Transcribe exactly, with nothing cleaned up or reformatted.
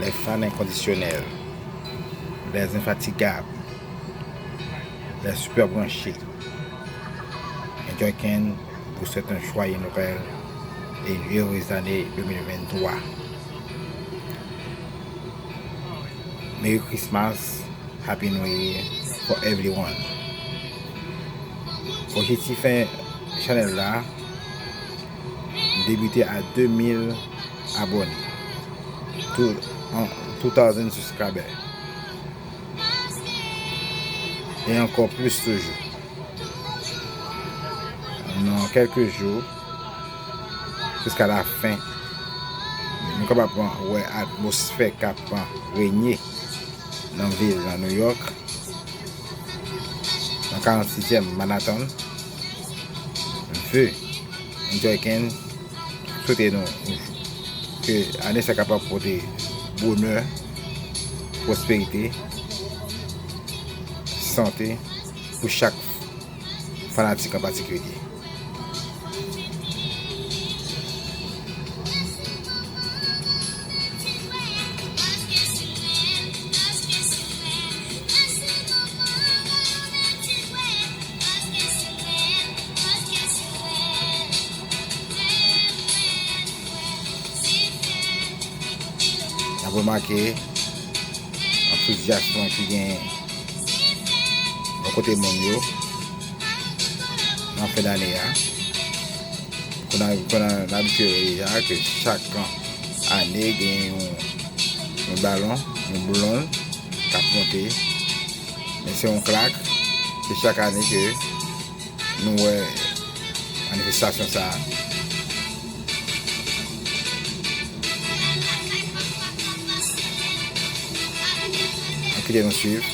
Les fans inconditionnels, les infatigables, les super branchés. Enjoy Ken vous souhaite un joyeux Noël et une heureuse année deux mille vingt-trois. Merry Christmas, Happy New Year for everyone. Fò Haiti fè chanèl la debite a de mil abòne. Two, an, two thousand subscribers. E ankò plis toujou. Nan kèlke jou, jiska la fen, nou kapab wè atmosfè k ap renye nan vil nan New York, nan karannsizyèm Manhattan. Vœux, Enjoy Ken swete nou ke ane sa kapab pote bonè, pwosperite, sante pou chak fanatik an patikilye. N ap remake antouzyasman ki gen bò kote moun yo nan fen dane a. Kon n a, kon n a, n abitye wè deja ke chak ane gen yon, yon balon, yon blonn k ap monte. Men se yon klak. Se chak ane ke nou wè manifestasyon sa a. Ann kite nou swiv.